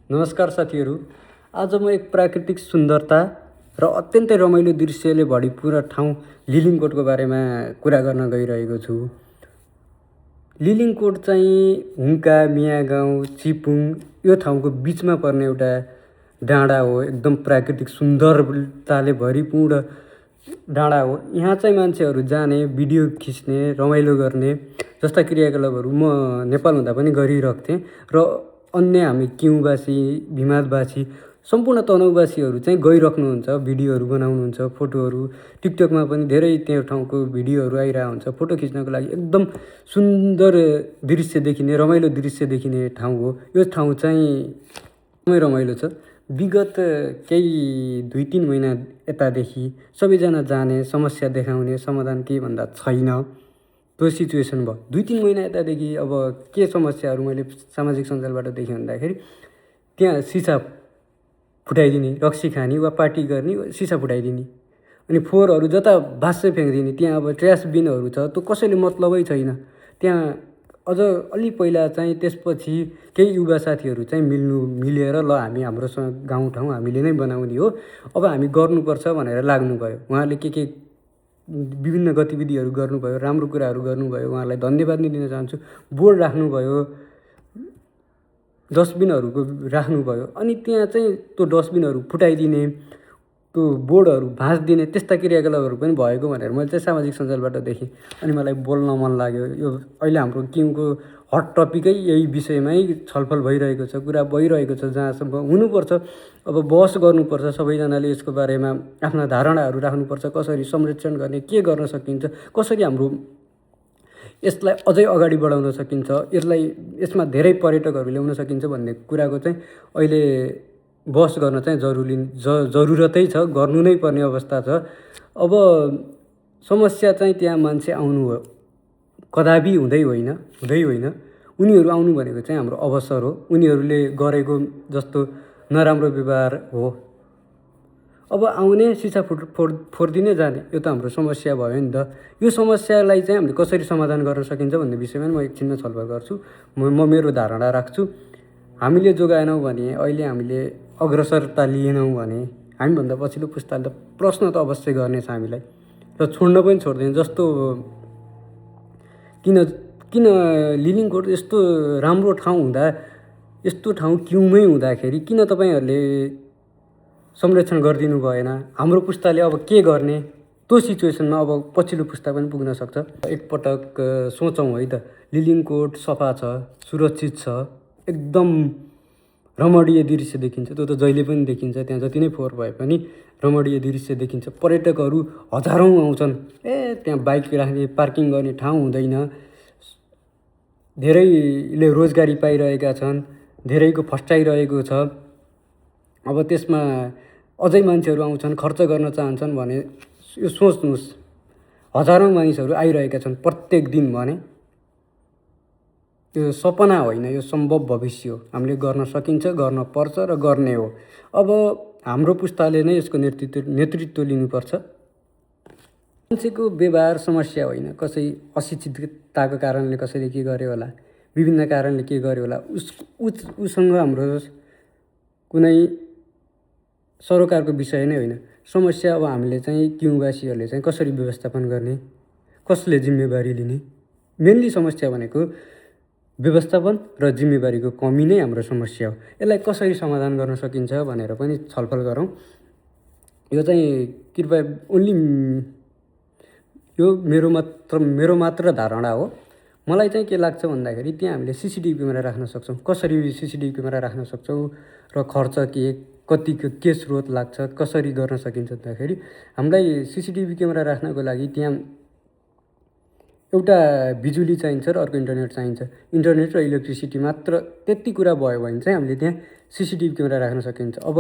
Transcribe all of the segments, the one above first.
नमस्कार साथीहरू। आज म एक प्राकृतिक सुन्दरता र अत्यन्तै रमाइलो दृश्यले भरिपूर्ण ठाउँ लिलिङकोटको बारेमा कुरा गर्न गइरहेको छु। लिलिङकोट चाहिँ हुङ्का, मियागाउँ, चिपुङ यो ठाउँको बिचमा पर्ने एउटा डाँडा हो। एकदम प्राकृतिक सुन्दरताले भरिपूर्ण डाँडा हो। यहाँ चाहिँ मान्छेहरू जाने, भिडियो खिच्ने, रमाइलो गर्ने जस्ता क्रियाकलापहरू म नेपाल हुँदा पनि गरिरहेको थिएँ र अन्य हामी क्युबासी, भिमादवासी, सम्पूर्ण तनहुँवासीहरू चाहिँ गइराख्नुहुन्छ, भिडियोहरू बनाउनुहुन्छ, फोटोहरू टिकटकमा पनि धेरै त्यो ठाउँको भिडियोहरू आइरहेको हुन्छ। फोटो खिच्नको लागि एकदम सुन्दर दृश्य देखिने, रमाइलो दृश्य देखिने ठाउँ हो। यो ठाउँ चाहिँ एकदमै रमाइलो छ। विगत केही 2-3 महिना यतादेखि सबैजना जाने, समस्या देखाउने, समाधान के भन्दा छैन, त्यो सिचुएसन भयो। 2-3 महिना यतादेखि अब के समस्याहरू मैले सामाजिक सञ्जालबाट देखेँ भन्दाखेरि त्यहाँ सिसा फुटाइदिने, रक्सी खाने वा पार्टी गर्ने, सिसा फुटाइदिने, अनि फोहोरहरू जता भाष्य फ्याँकिदिने। त्यहाँ अब ट्र्यास बिनहरू छ, त्यो कसैले मतलबै छैन। त्यहाँ अझ अलि पहिला चाहिँ त्यसपछि केही युवा साथीहरू चाहिँ मिलेर ल हामी हाम्रो गाउँठाउँ हामीले नै बनाउने हो, अब हामी गर्नुपर्छ भनेर लाग्नुभयो। उहाँले के विभिन्न गतिविधिहरू गर्नुभयो, राम्रो कुराहरू गर्नुभयो, उहाँलाई धन्यवाद नि दिन चाहन्छु। बोर्ड राख्नुभयो, डस्टबिनहरूको राख्नुभयो, अनि त्यहाँ चाहिँ त्यो डस्टबिनहरू फुटाइदिने, त्यो बोर्डहरू भाँचिदिने त्यस्ता क्रियाकलापहरू पनि भएको भनेर मैले चाहिँ सामाजिक सञ्जालबाट देखेँ। अनि मलाई बोल्न मन लाग्यो। यो अहिले हाम्रो किङको हट टपिकै यही विषयमै छलफल भइरहेको छ, कुरा भइरहेको छ। जहाँसम्म हुनुपर्छ, अब बहस गर्नुपर्छ, सबैजनाले यसको बारेमा आफ्ना धारणाहरू राख्नुपर्छ। कसरी संरक्षण गर्ने, के गर्न सकिन्छ, कसरी हाम्रो यसलाई अझै अगाडि बढाउन सकिन्छ, यसमा धेरै पर्यटकहरू ल्याउन सकिन्छ भन्ने कुराको चाहिँ अहिले बहस गर्न चाहिँ जरुरतै छ, गर्नु नै पर्ने अवस्था छ। अब समस्या चाहिँ त्यहाँ मान्छे आउनु हो, कदापि हुँदै होइन। उनीहरू आउनु भनेको चाहिँ हाम्रो अवसर हो। उनीहरूले गरेको जस्तो नराम्रो व्यवहार हो, अब आउने, सिसा फोडिदिने, जाने, यो त हाम्रो समस्या भयो नि त। यो समस्यालाई चाहिँ हामीले कसरी समाधान गर्न सकिन्छ भन्ने विषयमा म एकछिनमा छलफल गर्छु। म मेरो धारणा राख्छु। हामीले जोगाएनौँ भने, अहिले हामीले अग्रसरता लिएनौँ भने हामीभन्दा पछिल्लो पुस्ताले त प्रश्न त अवश्य गर्नेछ हामीलाई, र छोड्न पनि छोड्दैन। जस्तो किन लिलिङकोट यस्तो राम्रो ठाउँ हुँदा, यस्तो ठाउँ क्युमै हुँदाखेरि किन तपाईँहरूले संरक्षण गरिदिनु भएन? हाम्रो पुस्ताले अब के गर्ने? त्यो सिचुएसनमा अब पछिल्लो पुस्ता पनि पुग्न सक्छ। एकपटक सोचौँ है त। लिलिङकोट सफा छ, सुरक्षित छ, एकदम रमणीय दृश्य देखिन्छ। त्यो त जहिले पनि देखिन्छ, त्यहाँ जति नै फोहोर भए पनि रमणीय दृश्य देखिन्छ। पर्यटकहरू हजारौँ आउँछन्। त्यहाँ बाइक राख्ने, पार्किङ गर्ने ठाउँ हुँदैन। धेरैले रोजगारी पाइरहेका छन्, धेरैको फस्टाइरहेको छ। अब त्यसमा अझै मान्छेहरू आउँछन्, खर्च गर्न चाहन्छन् भने यो सोच्नुहोस्, हजारौँ मानिसहरू आइरहेका छन् प्रत्येक दिन भने। यो सपना होइन, यो सम्भव भविष्य हो। हामीले गर्न सकिन्छ, गर्न पर्छ र गर्ने हो। अब हाम्रो पुस्ताले नै यसको नेतृत्व लिनुपर्छ। मान्छेको व्यवहार समस्या होइन, कसै अशिक्षितताको कारणले कसैले के गर्यो होला, विभिन्न कारणले के गर्यो होला, उसँग हाम्रो कुनै सरोकारको विषय नै होइन। समस्या अब हामीले चाहिँ क्युबासीहरूले चाहिँ कसरी व्यवस्थापन गर्ने, कसले जिम्मेवारी लिने? मेनली समस्या भनेको व्यवस्थापन र जिम्मेवारीको कमी नै हाम्रो समस्या हो। यसलाई कसरी समाधान गर्न सकिन्छ भनेर पनि छलफल गरौँ। यो चाहिँ कृपया ओन्ली यो मेरो मात्र धारणा हो। मलाई चाहिँ के लाग्छ भन्दाखेरि त्यहाँ हामीले सिसिटिभी क्यामेरा राख्न सक्छौँ। कसरी सिसिटिभी क्यामेरा राख्न सक्छौँ र खर्च कतिको के स्रोत लाग्छ, कसरी गर्न सकिन्छ भन्दाखेरि हामीलाई सिसिटिभी क्यामेरा राख्नको लागि त्यहाँ एउटा बिजुली चाहिन्छ र अर्को इन्टरनेट चाहिन्छ। इन्टरनेट र इलेक्ट्रिसिटी मात्र, त्यति कुरा भयो भने चाहिँ हामीले त्यहाँ सिसिटिभी क्यामेरा राख्न सकिन्छ। अब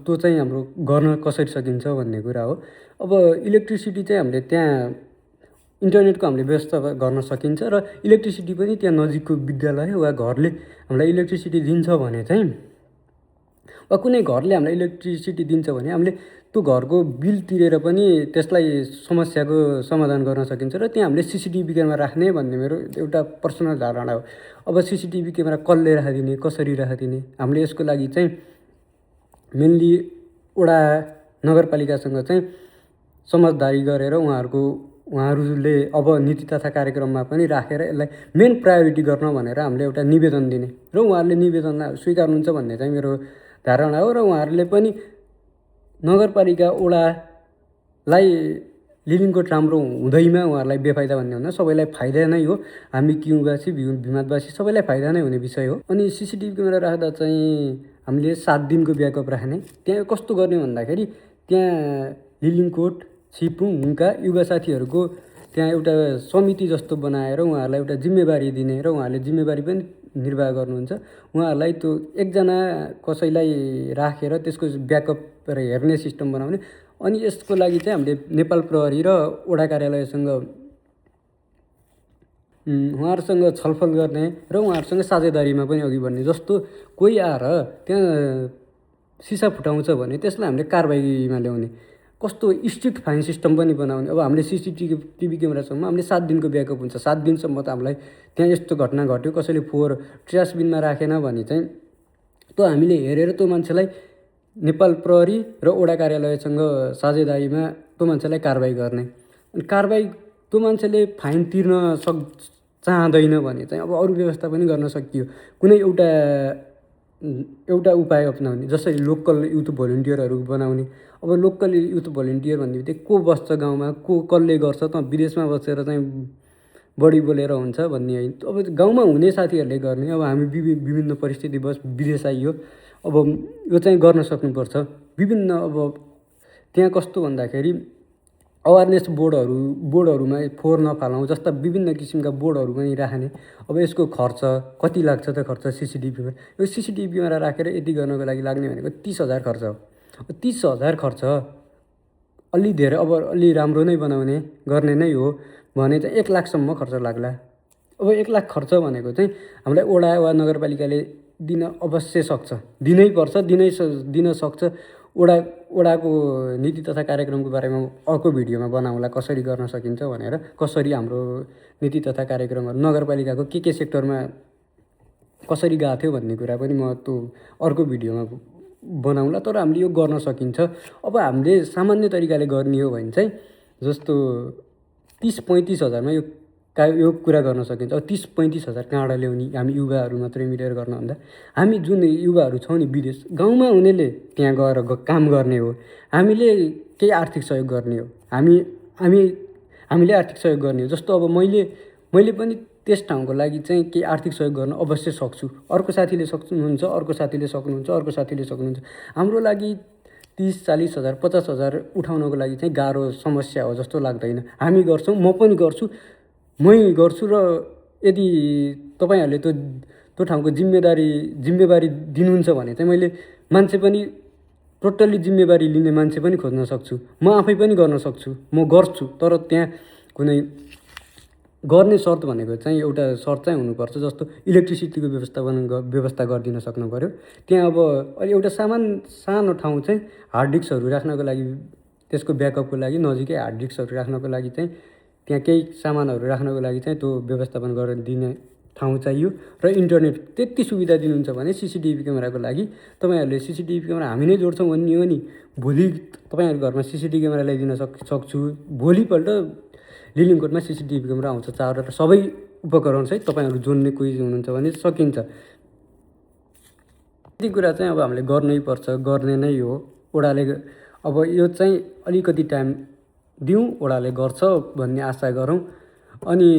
त्यो चाहिँ हाम्रो गर्न कसरी सकिन्छ भन्ने कुरा हो। अब इलेक्ट्रिसिटी चाहिँ हामीले त्यहाँ इन्टरनेटको हामीले व्यवस्था गर्न सकिन्छ र इलेक्ट्रिसिटी पनि त्यहाँ नजिकको विद्यालय वा घरले हामीलाई इलेक्ट्रिसिटी दिन्छ भने चाहिँ वा कुनै घरले हामीलाई इलेक्ट्रिसिटी दिन्छ भने हामीले त्यो घरको बिल तिरेर पनि त्यसलाई समस्याको समाधान गर्न सकिन्छ र त्यहाँ हामीले सिसिटिभी क्यामेरा राख्ने भन्ने मेरो एउटा पर्सनल धारणा हो। अब सिसिटिभी क्यामेरा कसले राखिदिने, कसरी राखिदिने, हामीले यसको लागि चाहिँ मेनली वडा नगरपालिकासँग चाहिँ समझदारी गरेर उहाँहरूले अब नीति तथा कार्यक्रममा पनि राखेर यसलाई मेन प्रायोरिटी गर्न भनेर हामीले एउटा निवेदन दिने र उहाँहरूले निवेदन स्वीकार्नुहुन्छ भन्ने चाहिँ मेरो धारणा हो। र उहाँहरूले पनि नगरपालिका वडालाई लिलिङकोट राम्रो हुँदैमा उहाँहरूलाई बेफाइदा भन्ने हुँदैन, सबैलाई फाइदा नै हो। हामी किउबासी भिमादवासी सबैलाई फाइदा नै हुने विषय हो। अनि सिसिटिभी क्यामेरा राख्दा चाहिँ हामीले 7 दिनको ब्याकअप राख्ने। त्यहाँ कस्तो गर्ने भन्दाखेरि त्यहाँ लिलिङकोट, छिपुङ, हुङ्का युवा साथीहरूको त्यहाँ एउटा समिति जस्तो बनाएर उहाँहरूलाई एउटा जिम्मेवारी दिने र उहाँहरूले जिम्मेवारी पनि निर्वाह गर्नुहुन्छ। उहाँहरूलाई त्यो एकजना कसैलाई राखेर त्यसको ब्याकअप हेर्ने सिस्टम बनाउने। अनि यसको लागि चाहिँ हामीले नेपाल प्रहरी र वडा कार्यालयसँग उहाँहरूसँग छलफल गर्ने र उहाँहरूसँग साझेदारीमा पनि अघि बढ्ने। जस्तो कोही आएर त्यहाँ सिसा फुटाउँछ भने त्यसलाई हामीले कारबाहीमा ल्याउने, कस्तो स्ट्रिक्ट फाइन सिस्टम पनि बनाउने। अब हामीले सिसिटिभी क्यामेरासम्म हामीले 7 दिनको ब्याकअप हुन्छ, 7 दिनसम्म त हामीलाई त्यहाँ यस्तो घटना घट्यो, कसैले फोहोर ट्रासबिनमा राखेन भने चाहिँ त्यो हामीले हेरेर त्यो मान्छेलाई नेपाल प्रहरी र वडा कार्यालयसँग साझेदारीमा त्यो मान्छेलाई कारबाही गर्ने। अनि कारबाही त्यो मान्छेले फाइन तिर्न चाहँदैन भने चाहिँ अब अरू व्यवस्था पनि गर्न सकियो। कुनै एउटा उपाय अपनाउने, जसरी लोकल युथ भोलिन्टियरहरू बनाउने। अब लोकल युथ भोलिन्टियर भन्ने बित्तिकै को बस्छ गाउँमा, कसले गर्छ, त विदेशमा बसेर चाहिँ बढी बोलेर हुन्छ भन्ने होइन। अब गाउँमा हुने साथीहरूले गर्ने। अब हामी विभिन्न परिस्थितिवश विदेश आइयो, अब यो चाहिँ गर्न सक्नुपर्छ। विभिन्न अब त्यहाँ कस्तो भन्दाखेरि अवेरनेस बोर्डहरूमा फोहोर नफालौँ जस्ता विभिन्न किसिमका बोर्डहरू पनि राख्ने। अब यसको खर्च कति लाग्छ त खर्च सिसिटिभीमा, यो सिसिटिभी क्यामेरा राखेर यति गर्नको लागि लाग्ने भनेको 30,000 खर्च हो। 30,000 खर्च अलि धेरै, अब अलि राम्रो नै बनाउने गर्ने नै हो भने चाहिँ 1 लाखसम्म खर्च लाग्ला। अब 1 लाख खर्च भनेको चाहिँ हामीलाई वडा वा नगरपालिकाले दिन अवश्य सक्छ, दिनै पर्छ, दिन सक्छ। वडाको नीति तथा कार्यक्रमको बारेमा अर्को भिडियोमा बनाउँला, कसरी गर्न सकिन्छ भनेर, कसरी हाम्रो नीति तथा कार्यक्रमहरू नगरपालिकाको के सेक्टरमा कसरी गएको थियो भन्ने कुरा पनि म त्यो अर्को भिडियोमा बनाउँला। तर हामीले यो गर्न सकिन्छ। अब हामीले सामान्य तरिकाले गर्ने हो भने चाहिँ जस्तो 30-35 हजारमा यो कुरा गर्न सकिन्छ। अब 30-35 हजार कहाँबाट ल्याउने, हामी युवाहरू मात्रै मिलेर गर्न भन्दा हामी जुन युवाहरू छौँ नि विदेश, गाउँमा हुनेले त्यहाँ गएर काम गर्ने हो, हामीले केही आर्थिक सहयोग गर्ने हो, हामीले आर्थिक सहयोग गर्ने हो। जस्तो अब मैले पनि त्यस ठाउँको लागि चाहिँ केही आर्थिक सहयोग गर्न अवश्य सक्छु। अर्को साथीले सक्नुहुन्छ, अर्को साथीले सक्नुहुन्छ, अर्को साथीले सक्नुहुन्छ। हाम्रो लागि 30-40 हजार 50 हजार उठाउनको लागि चाहिँ गाह्रो समस्या हो जस्तो लाग्दैन। हामी गर्छौँ, म पनि गर्छु, मै गर्छु। र यदि तपाईँहरूले त्यो ठाउँको जिम्मेवारी दिनुहुन्छ भने चाहिँ मैले मान्छे पनि टोटल्ली जिम्मेवारी लिने मान्छे पनि खोज्न सक्छु। म आफै पनि गर्न सक्छु, म गर्छु। तर त्यहाँ कुनै गर्ने शर्त भनेको चाहिँ एउटा शर्त चाहिँ हुनुपर्छ। जस्तो इलेक्ट्रिसिटीको व्यवस्था गरिदिन सक्नु पऱ्यो। त्यहाँ अब अलि एउटा सानो ठाउँ चाहिँ हार्ड डिस्कहरू राख्नको लागि, त्यसको ब्याकअपको लागि नजिकै हार्ड डिस्कहरू राख्नको लागि चाहिँ त्यहाँ केही सामानहरू राख्नको लागि चाहिँ त्यो व्यवस्थापन गरेर दिने ठाउँ चाहियो। र इन्टरनेट त्यति सुविधा दिनुहुन्छ भने सिसिटिभी क्यामेराको लागि तपाईँहरूले सिसिटिभी क्यामेरा हामी नै जोड्छौँ भन्ने हो नि। भोलि तपाईँहरूको घरमा सिसिटिभी क्यामेरा ल्याइदिन सक्छु। भोलिपल्ट लिलिङकोटमा सिसिटिभी क्यामेरा आउँछ, 4वटा सबै उपकरणसहित तपाईँहरू जोड्ने कोही हुनुहुन्छ भने सकिन्छ। यति कुरा चाहिँ अब हामीले गर्नै पर्छ, गर्ने नै हो। वडाले अब यो चाहिँ अलिकति टाइम दिउँ, वडाले गर्छ भन्ने आशा गरौँ। अनि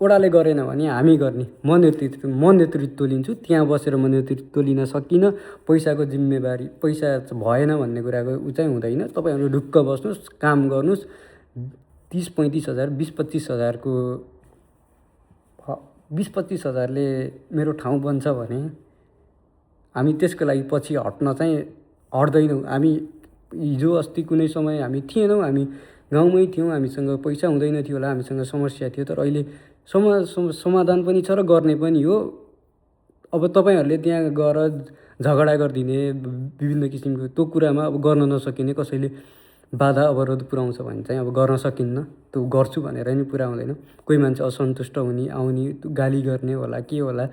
वडाले गरेन भने हामी गर्ने। म नेतृत्व लिन्छु। त्यहाँ बसेर म नेतृत्व लिन सकिनँ, पैसाको जिम्मेवारी पैसा भएन भन्ने कुराको चाहिँ हुँदैन। तपाईँहरू ढुक्क बस्नुहोस्, काम गर्नुहोस्। 30-35 हजार 20-25 हजारको 20-25 हजारले मेरो ठाउँ बन्छ भने हामी त्यसको लागि पछि हट्दैनौँ। हामी हिजो अस्ति कुनै समय हामी थिएनौँ, हामी गाउँमै थियौँ, हामीसँग पैसा हुँदैन थियो होला, हामीसँग समस्या थियो। तर अहिले समाधान पनि छ र गर्ने पनि हो। अब तपाईँहरूले त्यहाँ गएर झगडा गरिदिने विभिन्न किसिमको त्यो कुरामा अब गर्न नसकिने कसैले बाधा अवरोध पुऱ्याउँछ भने चाहिँ अब गर्न सकिन्न। त्यो गर्छु भनेर नि पुऱ्याउँदैन। कोही मान्छे असन्तुष्ट हुने आउने गाली गर्ने होला के होला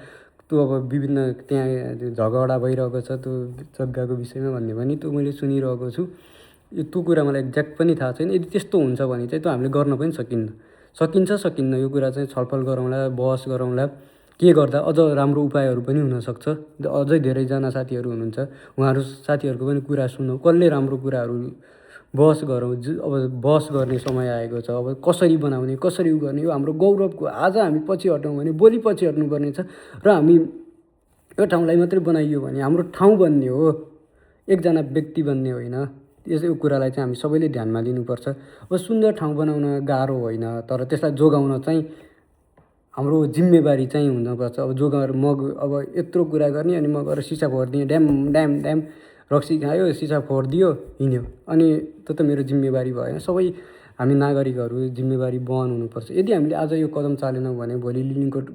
त्यो अब विभिन्न त्यहाँ झगडा भइरहेको छ त्यो जग्गाको विषयमा भन्ने पनि त्यो मैले सुनिरहेको छु। त्यो कुरा मलाई एक्ज्याक्ट पनि थाहा छैन। यदि त्यस्तो हुन्छ भने चाहिँ त्यो हामीले गर्न पनि सकिन्छ सकिन्न यो कुरा चाहिँ छलफल गरौँला, बहस गरौँला। के गर्दा अझ राम्रो उपायहरू पनि हुनसक्छ। अझै धेरैजना साथीहरू हुनुहुन्छ, उहाँहरू साथीहरूको पनि कुरा सुनौँ, कसले राम्रो कुराहरू बहस गरौँ। अब बहस गर्ने समय आएको छ। अब कसरी बनाउने, कसरी गर्ने, यो हाम्रो गौरवको। आज हामी पछि हटौँ भने भोलि पछि हट्नुपर्ने छ र हामी यो ठाउँलाई मात्रै बनाइयो भने हाम्रो ठाउँ बन्ने हो, एकजना व्यक्ति बन्ने होइन। यो कुरालाई चाहिँ हामी सबैले ध्यानमा लिनुपर्छ। अब सुन्दर ठाउँ बनाउन गाह्रो होइन, तर त्यसलाई जोगाउन चाहिँ हाम्रो जिम्मेवारी चाहिँ हुनुपर्छ। अब जोगाएर अब यत्रो कुरा गर्ने अनि म गएर सिसा फोडिदिएँ, ड्याम ड्याम ड्याम रक्सी खायो, सिसा फोडिदियो, हिँड्यो, अनि त्यो त मेरो जिम्मेवारी भएन। सबै हामी नागरिकहरू जिम्मेवारी वहन हुनुपर्छ। यदि हामीले आज यो कदम चालेनौँ भने भोलि लिलिङकोट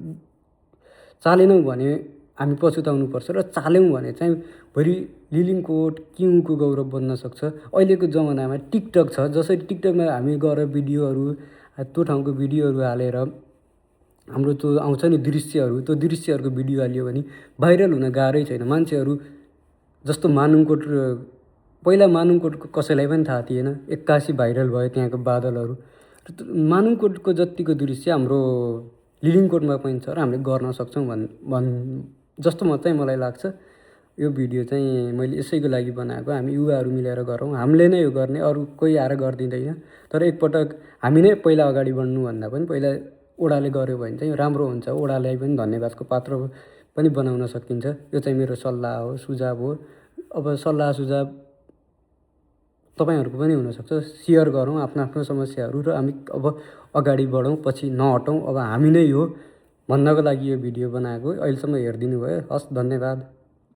चालेनौँ भने हामी पछुताउनुपर्छ र चाल्यौँ भने चाहिँ भोलि लिलिङकोट किउँको गौरव बन्न सक्छ। अहिलेको जमानामा टिकटक छ, जसरी टिकटकमा हामी गएर भिडियोहरू त्यो ठाउँको भिडियोहरू हालेर हाम्रो त्यो आउँछ नि दृश्यहरू, त्यो दृश्यहरूको भिडियो हाल्यो भने भाइरल हुन गाह्रै छैन। मान्छेहरू जस्तो पहिला मानुङकोटको कसैलाई पनि थाहा थिएन, 81 भाइरल भयो त्यहाँको बादलहरू। मानुङकोटको जत्तिको दृश्य हाम्रो लिलिङकोटमा पनि छ र हामीले गर्न सक्छौँ जस्तो मलाई लाग्छ। यो भिडियो चाहिँ मैले यसैको लागि बनाएको। हामी युवाहरू मिलेर गरौँ, हामीले नै यो गर्ने, अरू कोही आएर गरिदिँदैन। तर एकपटक हामी नै पहिला अगाडि बढ्नुभन्दा पनि पहिला ओडाले गऱ्यो भने चाहिँ राम्रो हुन्छ। ओडालाई पनि धन्यवादको पात्र पनि बनाउन सकिन्छ। यो चाहिँ मेरो सल्लाह हो, सुझाव हो। अब सल्लाह सुझाव तपाईँहरूको पनि हुनसक्छ। सेयर गरौँ आफ्नो समस्याहरू र हामी अब अगाडि बढौँ, पछि नहटौँ। अब हामी नै हो भन्नको लागि यो भिडियो बनाएको। अहिलेसम्म हेरिदिनु भयो, हस्, धन्यवाद।